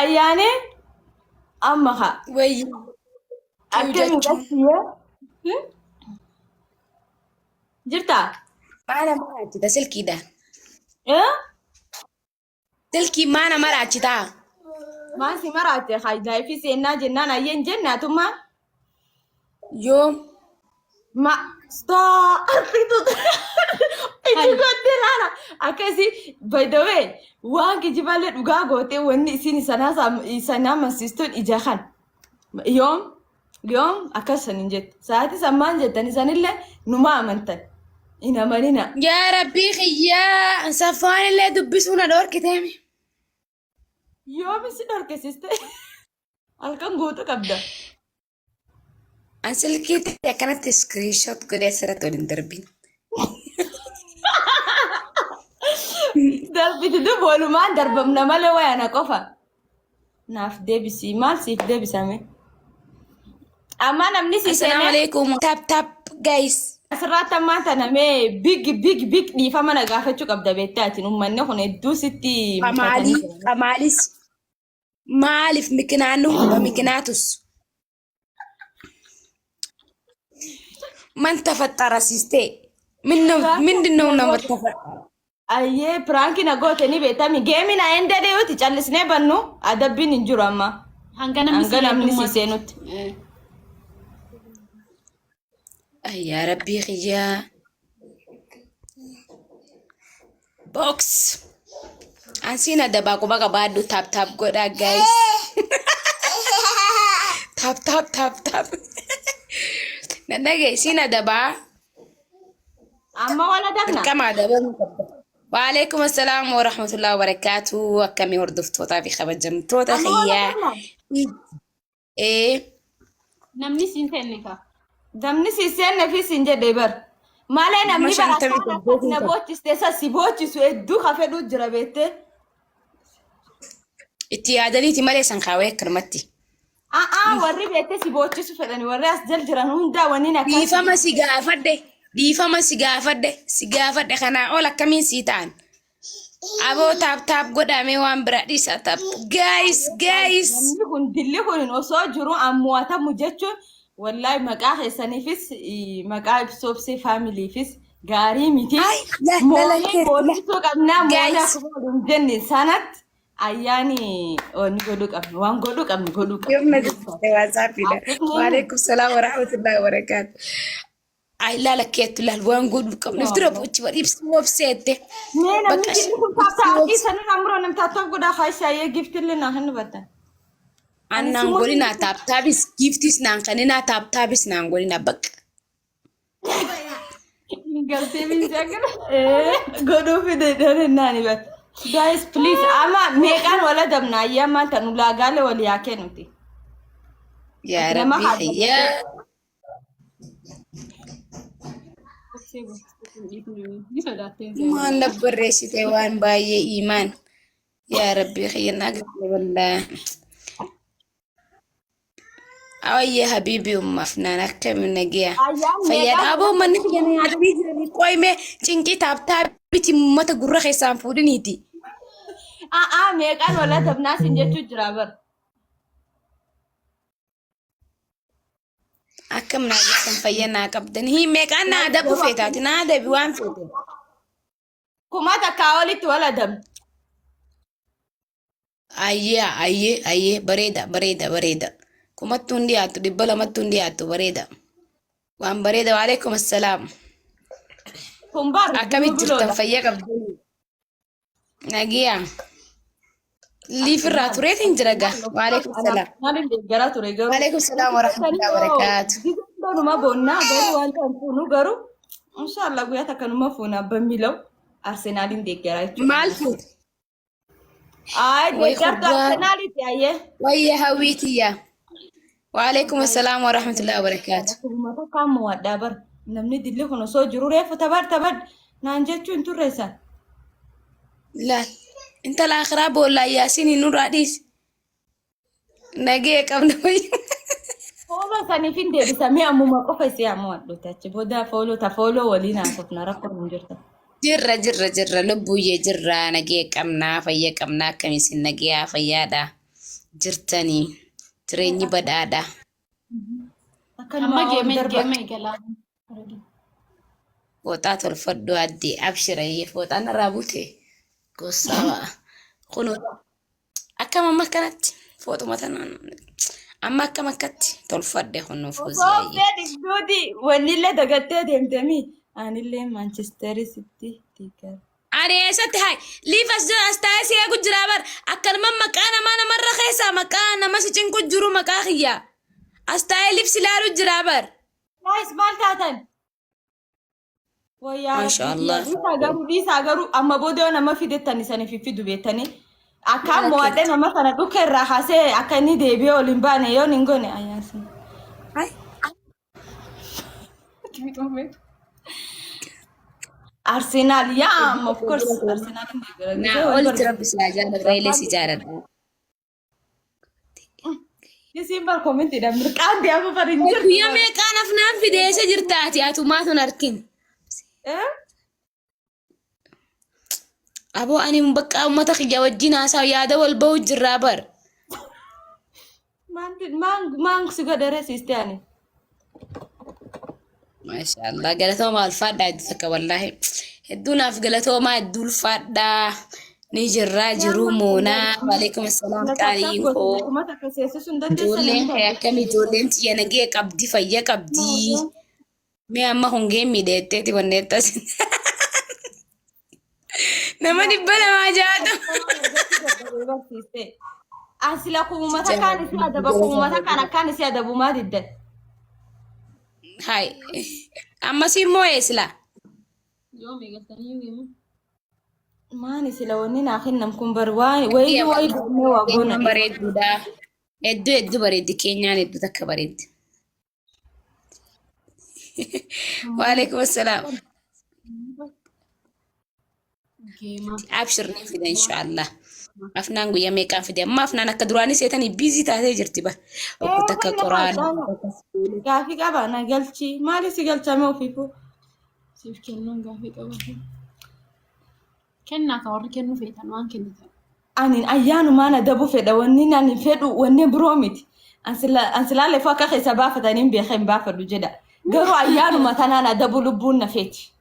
Ayyaanee amma haa. Wayyi Akkami jechuun. gaskiya? Jirtaa? Maana maraachita silkiidhaan. Eh? Silkii maana maraachitaa? Maan si maraatte haayilaayifii seennaa jennaan ayyeen jenne atummaa? Yoom? Ma stop argitu itti gootee laala akkasii by the way waan kijiballee dhugaa gootee wanni isin sanaa sanaa amansiistuun ija kan yoom yoom akkas sanin jette sa'aatii sammaan jettan isanillee numa amantan hin amanina. Yaa rabbii kiyyaa saffaan illee dubbisuu na dhorkiteemi. Yoom si dhorkisiste halkan guutuu qabda. An silkiitti akkanatti screenshot godhee asirratti waliin darbin. Darbiti duuba walumaan darbamna malee waya na qofa. Naaf deebisi maal siif deebisame? Amma namni si Assalaamu seenee alaikum. Tap tap guys. asirratti ammaa tana mee big big big dhiifama na gaafachuu qabda beektee ati uummanni kun hedduu sitti Qamaalii mufatanii jiran. qamaalis maaliif mikinaannu bamikinaatus. Man tafaxxara siistee. Mindin ነው ነው ተፈጠረ Ayyee piraankii na goote ni beektami. Geemiin ayen dadheeyuuti callisnee bannu adabbiin hin jiru amma. Hanga namni Hanga si namni si heddummaatu. seenutti. Yaa rabbii kiyyaa. Box. Ansiin adabaa quba qabaadhu tap tap godhaa guys. Tap tap tap tap. Na dhagaye siin adabaa Amma wal adabna. dirqama adabamuu qabda. Waalaikum assalaam wa rahmatullahi wa barakaatu. Akkamii hordoftootaa fi kabajamtoota Amma wal kiyyaa. adabna. Ee Namni siin seenne kaa. Namni si seenne fi siin jedhe bar. Malee nama namni shantamii barakkaan akkas saddeetiin na qaba. boochiste isa si boochisu hedduu ka fedhuu jira beektee. Itti yaadaniiti malee san kaawee akkanumatti. A'aa warri beektee si boochisu fedhani warri as jal jiran hundaa wanni akkas. Dhiifama si gaafadhe dhiifama si gaafadhe si gaafadhe kanaa ol akkamiin sii ta'an. Aboo taap taap godhamee waan biraa dhiisa taap. Guys guys. Namni kun dilli kun osoo jiru ammu'atamu jechuun wallahi maqaa keessaniifis maqaa ibsoobsee faamiliifis gaarii miti. Ay la la la Moonee la. boochisuu qabnaa moonee Guys. akkuma waliin jenne sanatti ayyaani wanni godhuu qabnu waan godhuu qabnu godhuu Yoom na qabnu. dubbiste waasaappiidha. Haasofni Waalaikum salaam wa rahmatullahi wa barakaatu. Ay laala keettu laal waan godhuu qabnu. Dura bochi bar ibsi obseette. Mee namni Bakka dilli kun ibsi taaptaa harki obse. sanirraa muroo namni taaptaa godhaa haayishaayee giftillee naa hin hubattan. Ani Annaan suma godhinaa taaptaabis giiftis naan kaninaa taaptaabis naan godhinaa bakka. Galtee miidhagina godhuu fide dheerinaan hibata. Guys please amma meeqaan wal adabna ayyaa maanta nu laagaalee wal yaa kennuti. Yaa Ati nama rabbii haadha. kiyyaa. Ni sodaatteen seena. Maal na barreessite waan baay'ee iimaan. Yaa rabbii kiyya naa galle wallaa. Awayye habiibi ummaaf naan akkami nagiya. Ayyaan Fayyaa meeqaan dhaaboo manni kiyya na yaadanii jiranii qoyme cinqii taaptaabiti uummata gurra keessaan fuudhiniiti. A'aa meeqaan wal adabnaa sin jechuu jira bar. Akkam naa jirtan fayya naa qabdan. Hii meeqaan naa adabu feetaati naa adabi waan feete. Kuma takkaa olitti wal adabna. Ayyee ayyee ayyee bareeda bareeda bareeda. Kumattuu hin dhiyaattu 200ttuu hin dhiyaattu bareeda. Waan bareeda waalaikum assalaam. Kun bar Akkamitti jirtan biloodha. fayya qabdanii? Nagiyaa. Liif irraa tureetiin jira gaa. Waalaikum salaam. Maaliin deeggaraa ture garuu. Waalaikum salaam warahmatullahi wabarakaatu. Numa boonnaa garuu wanta hin fuunu garuu inshaallah guyyaa takka numa fuuna በሚለው አርሴናልን deeggaraa jechuudha. Maal fuute? Ay Way deeggartuu kubbaa. Arsenaaliiti ayyee. Wayya hawwiitiyya. Waalaikum assalaam warahmatullahi wabarakaatu. Kuma tokko amma wadhaa bar namni dilli kun osoo jiru reefu tabar tabar naan jechuu hin turreessan. Laal. Intala akhiraa boollaa yaasiin nurraa dhiisi. Nagee qabna wayya. Fooloo saniif hin deebisamee ammuma qofa isee amma wadhuuti achi booda fooloo ta fooloo waliin haasofna rakkoon hin jirtu. Jirra jirra jirra lubbuyyee jirra nagee qabnaa fayya qabnaa akkamisin nageeyaa fayyaadha. Jirtanii jireenyi badhaadha. Akkanuma Amma ol geeme darba. geeme eegalaa. Fooxaa tolfadhu addee abshirayyee fooxaan irraa buute gosaa kun akkam amma akkanatti fooxuma tanaan amma akkam akkatti tolfadhe kun Osoo fuuziyayyee. fedhi wanni illee dagattee deemtemi. Anillee Manchester City deeggara. Ani eessatti hayi liif as jira as taa'ee si eegu jira bar akkanuma maqaa namaa namarra keessaa maqaa nama si cinqu jiru maqaa kiyya as taa'ee liif si laalu jira bar. Guys, maal taatan? Wayyaa Maasha rabbii Allah. dhiisaa garuu dhiisaa garuu amma booda yoo nama fidettan isaniif fidu beektanii. Akkaan mo'adhe nama kana dhuka irraa kaasee akka inni deebi'ee ol hin baane yoon hin goone ayyaansi. Hayi. Arsenaal yaa amma of course Arsenaal hin deeggara. Naa olitti rabbi si haa jaalladha illee si jaalladha. Isiin bar koomentiidha mirqaan deemu bar hin jirtu. Guyyaa meeqaan afnaan fide eessa jirta ati atumaa tun arkin. Eh? Aboo ani bakka uummata kiyya wajjin haasaa yaada wal bahu jirraa bar. Maan maan si godhere siiste ani. Maashaallah galatoomaa ulfaadhaa hedduu takka wallaahi. Hedduu naaf galatoomaa hedduu ulfaadhaa. Ni jirraa jiruu moonaa. Waalaikum assalaam qaaliin koo. Uummata akka seessisuu hin dandeessan. Ijoolleen kee akkami ijoolleen tiyya nagee qabdi fayya qabdi. Mee amma hongeen miidheetteeti wanneettas. Nama 260. Asila kuumata kaan isi adaba kuumata kaan akkaan isi adabumaa diddan. Hai. Ammas immoo eesila. Yoo meeqaltanii geeme. Maani sila wanni naa kennam kun bar waan wayii wayii goonee waa goona. Keenyaan bareedduudha. Hedduu hedduu bareeddi. Keenyaan hedduu takka bareeddi. Waalaikum assalaam. Geema. Abshir ni fida inshaallah. Afnaan guyyaa meeqaan fide? Amma afnaan akka duraanii seetanii biizii taatee jirti bar. Obbo takka qoraan. Gaafii qaba na galchi maali si galchame ofiifu. Siif kennuun gaafii qabatu. Kennaa kan warri kennuu feetan waan kennitan. Ani ayyaanumaan adabu fedha wanni ani fedhu wanni biroo miti. Ansilaa lafoo akka keessa baafatanii hin beekee hin baafadhu jedha. Garuu ayyaanuma tanaan adabu lubbuun na feeti.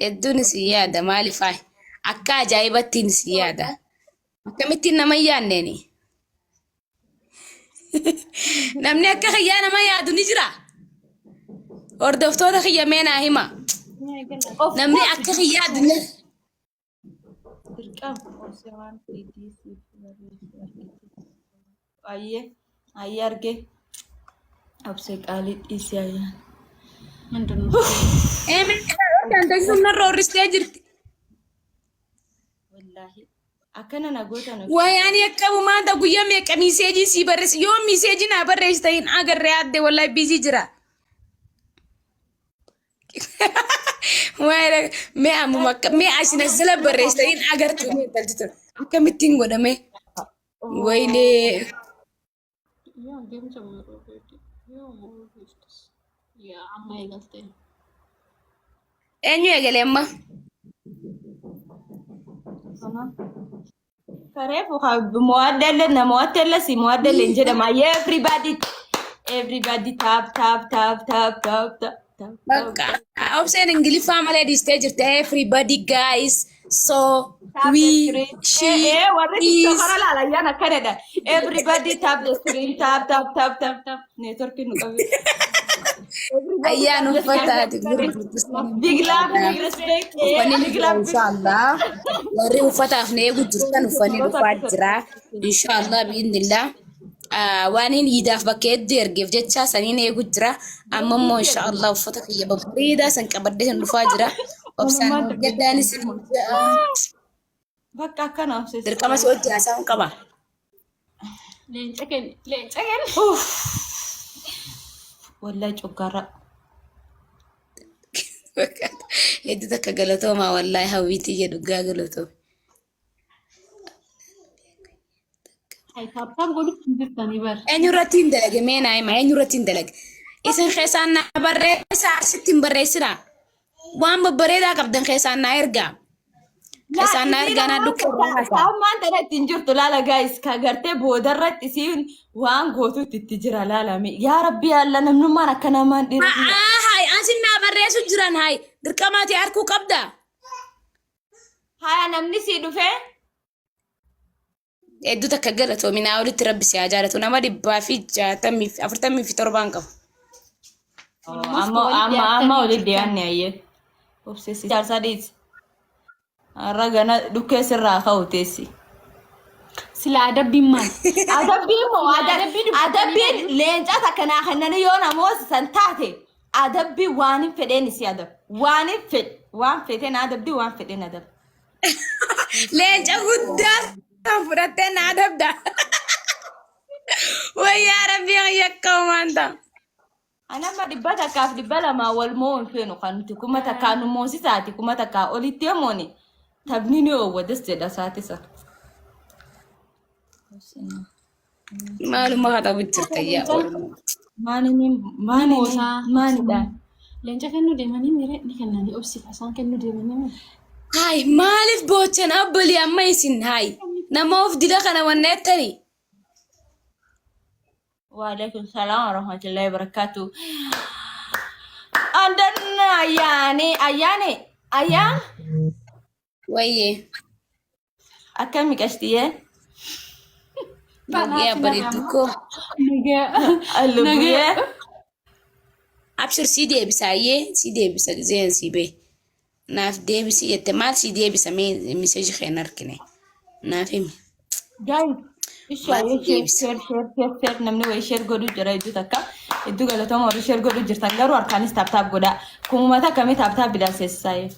Hedduun isin yaada maaliif haa? Akka ajaa'ibattiin isin yaada. Akkamittiin nama hin yaadneeni? Namni akka kiyyaa nama yaadu ni jira. Hordoftoota kiyya mee naa hima. Namni akka kiyyaa addunyaa. Dirqama obsee waan fedhii siif barreessu argite. Ayyee ayyee arge obsee qaalii dhiisii ayyaan. ምንድን ነው? Ee narra horristee jirti. Wallaahi akkana na goota na. Wayi ani akkamumaan ta'a guyyaa meeqa miiseejii sii barreessi yoo miiseejii naa barreessite hin agarree adde wallahi biizii jira. Wayi mee ammuma akka mee asin as jala barreessite hin agartu mee intalti tun akkamittiin godhame wayilee Yoo geem ጀምሮ yoo moo yaa amma eegalte. Eenyu eegale amma? Kareefu mo'addeellee na mo'atteellee si mo'addeellee hin jedhama. Ayyee everybody everybody tap tap tap tap tap tap tap. Bakka obseen ingiliffaa malee dhiistee jirti. Everybody guys so we she Warri is TikTokara laala ayyaan akkanadha. Everybody tap the screen tap tap tap tap tap. Neetworkiin nu qabe. Ayyaan uffataati. Big love, big respect. Uffanni Big love, big inshallah warri uffataaf na eegu jirtan uffanni dhufaa jira inshallah biiznillah waan inni iidaaf bakka hedduu ergeef jecha saniin eegu jira amma immoo inshallah uffata kiyya babbareedaa san qabadhee san dhufaa jira obsaan gaddaanis Bakka akkana obsee. Dirqama si hojii haasa'uun qaba. Leenca kenni. Leenca kenni. Wallahi coggaarraa. Hedduu takka galatoomaa wallaahi hawwiitii jedhu gaa galatoome. Ay tap tap godhutti hin jirtanii bar. Eenyu irratti hin dalage mee naa hima eenyu irratti hin dalage. Isin keessaan naa barreessaa asitti hin barreessinaa. Waan babbareedaa qabdan keessaan naa ergaa. Isaan na argaa na dhukkee irraa haasa'a. Saammaan tana ittiin jirtu laala guys ka gartee boodarratti isiin waan gootutti itti jira laalame. Yaa Rabbi alla namnummaan akka namaan dhiira. Haa hayi asin naa barreessu jiran hayi dirqamaati harkuu qabda. Haya namni sii dhufee Hedduu takka galatoomi naa olitti rabbi si haa jaalatu nama 167 qabu. Amma amma amma walitti dhiyaanne ayyee. Obsessi jaarsaa dhiisi. Har'a gana dhukkee sirraa ka'u teessi. Sila adabbiin maal? Adabbiin moo Adabbii dubbatanii adabbiin leenca takka naa kennanii yoo namoota san taate adabbii waan hin fedheen isii adab. Waan hin fedhe waan fedheen adabdii waan fedheen adab. Leenca guddaa kan fudhattee na adabda. Wayyaa rabbii yakka waan ta'a. Anamma 100f 200 wal moo hin feenu kan nuti 1000 nu moosisaati 1000 olitti yomooni taphni ni oowwa das jedha saati sana. Maaluma katabu jirta yaa Oromoo. Maanini maanini Moosaa. maanidha. Leenca kennuu deemanii miire ni kennanii obsiif isaan kennuu deemanii miire. Hayi maaliif boochan abbalii amma isin hayi nama of dida kana wanna jettanii. Waalaikum salaam warahmatullahi wabarakatuh. Andan ayyaane ayyaane ayyaan Wayyee. akkami qashtiyee? Nagee bareeddu koo. Nagee. Lubbiyee. Abshir sii deebisa ayyee sii deebisa gizeen sii bee. Naaf deebisi jette maal sii deebisa mee miseeji kee hin argine. Naaf himi. Guys, ishee Maal share deebisa? share share share share namni wayii share godhuu jira iddoo takka iddoo galatama warri share godhuu jirtan garuu harkaanis tap tap godhaa kumuma takka mee tap tap bidaan seessisaa.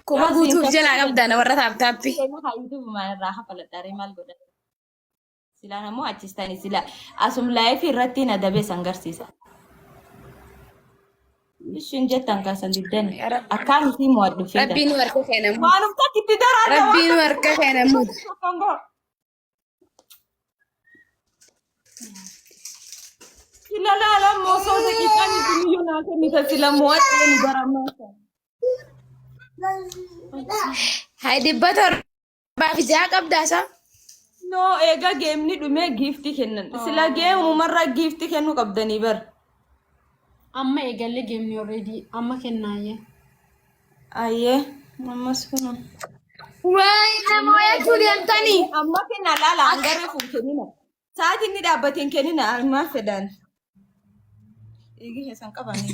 Kuma guutuuf jalaa qabdaa warra taaptaappi. YouTube irraa hafaladhaaree maal godhan? Silaan ammoo achistani sila asum laayifii irratti na dabee san garsiisa. Ishiin jettan kaasan diddani. Akkaan isii mo'adhu feetan. Rabbiin nu harka keenamu. Waanum takka itti daraadha. Rabbiin nu harka keenamu. Sila laala osoo daqiiqaan itti miyyuu naa kennita sila mo'adhee ni baramaa. Hai 706 qabdaa isaa? No, egaa geemni dhumee giiftii kennan. Sila geemumarra giiftii kennuu qabdanii bar. Amma eegalee geemni already amma kennaayyee. Ayyee, ammas kun. Waay nama wayachuu deemtanii. Amma kenna laala hangarra kun kennina. Sa'aatiin inni dhaabbate hin kennina maal fedhan. Eegi keessan qabanii.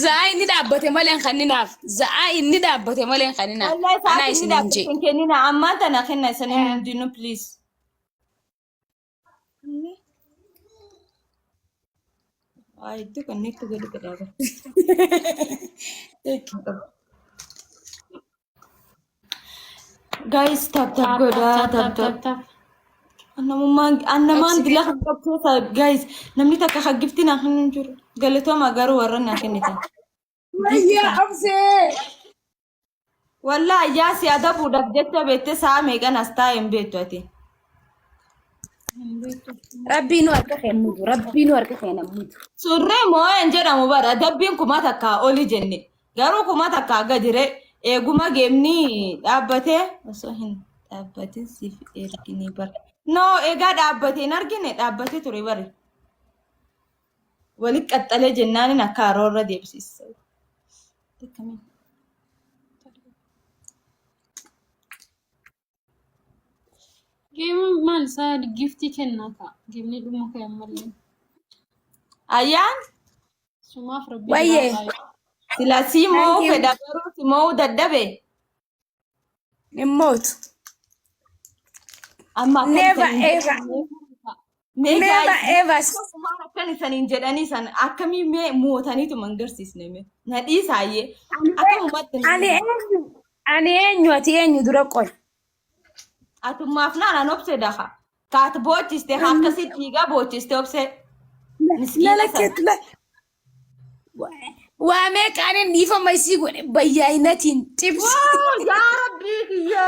Za'aa inni dhaabbate malee hin kanninaaf. Za'aa inni dhaabbate malee hin kanninaaf. Wallahi Anaa sa'aatiin inni isin hin dhaabbate jee. hin kennina. Ammaan tana kenna isanii hundinuu please. Waa hedduu connect godhu fedhaa bara. Guys, tap tap godhaa, tap tap. tap. Namummaan annamaan dila kan qabsiisa guys namni takka kan gifti naa kennu hin jiru. Galatooma garuu warra naa kennitan. Wayyaa obsee. Wallaahi yaa si adabuudhaaf jecha beektee sa'a meeqan as taa'e hin beektu ati. Rabbii nu harka kennuutu. Rabbii nu harka kennamuutu. Surree moo'een jedhamu bara adabbiin 1000 oli jenne garuu 1000 gadi ree eeguma geemni dhaabbatee osoo hin dhaabbatin siif ergine bara. No egaa dhaabbatee hin argine dhaabbatee ture bari. Wali qaxxalee jennaanin akka haroorra deebisiisa. Akkamiin? Geema maal isaa giftii kennaa ka'a. Geemni dhuma ka'e ammallee. Ayyaan Sumaaf rabbi Wayyee. jiraadhaa. sila sii mo'uu Thank you. fedha garuu si mo'uu dadhabe. Hin mootu. Amma akkan Never isaniin ever. Mee Never guys, ever. maal akkan isaniin jedhanii san akkamii mee mootaniitu man garsiisne mee. Na dhiisaayyee. Akkamumatti Ani eenyu? Ani eenyu? Ati eenyu dura qoy. Atummaaf naan an obse dafa. Kaat boochiste akkasii dhiigaa boochiste obse. Miskiina Lala sana. keetu la. Waa meeqaanin dhiifama isii godhe bayyaayinatiin cibsi. Wow, yaa rabbii kiyya.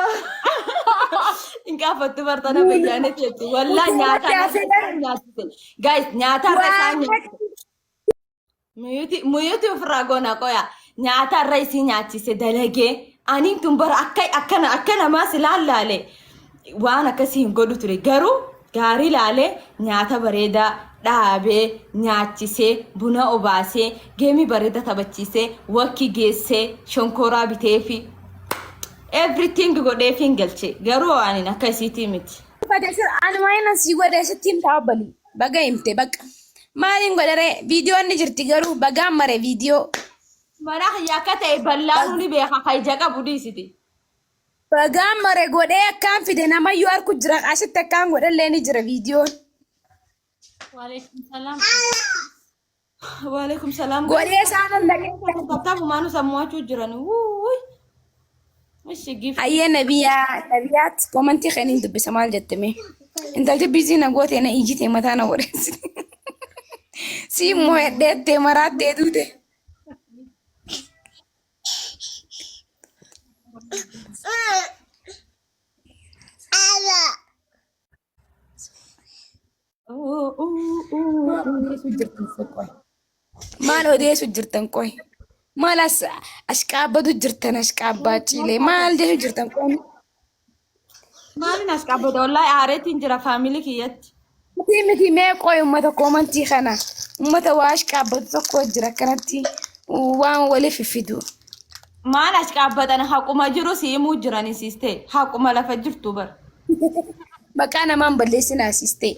Hin gaafattu bartana bayyaanee jechuudha. Wallaa Utuu nyaataa hafe nyaachise. Guys, nyaatarra waa isaan nyaachise. Muyuti muyuti ofirraa goona qoya. Nyaata irra isii nyaachise dalagee aniin tun bara akka akkana akka namaa silaan laale waan akkasii hin godhu ture garuu gaarii laalee nyaata bareedaa dhaabee nyaachisee buna obaasee geemii bareeda taphachiisee wakki geessee shonkoraa biteefi everything godheefi hin galche garuu ani akka isiitii miti. Ani waan asii godhe sitti himtaa obbolii. Baga himte baqa. Maaliin godharee viidiyoon ni jirti garuu bagaan mare viidiyoo. Mana kiyya akka ta'e bal'aanuu ni beeka ka ija qabu dhiisiti. Bagaan mare godhee akkaan fide namayyuu harku jira asitti akkaan godhallee ni jira viidiyoon. Waalaikum salaam. Waalaikum salaam. Godhee isaan dhaqee. Tattafumaanu sammu'achuu jiran. Wuuy. Ishi gift. Ayyee nabiyaa nabiyaat komantii kan hin dubbisa maal jettame. Intalti busy na goote na ijjite mataa na godheessite. Si immoo hedheettee maraattee duute. Maal odeessu jirtan qoy? Maal odeessu jirtan qoy? Maal as ashqaabbatu jirtan ashqaabbaa ciilee maal jedhu jirtan qoy? Maaliin as qabbata wallaahi aareetiin jira family kiyyatti. Miti miti mee qoy uummata koomantii kana uummata waa ashqaabbatu tokko jira akkanatti waan waliif fiffidu. Maal as qaabbatan haquma jiru si himuu jiran siistee haquma lafa jirtu bara. Maqaa namaan balleessinaa siistee.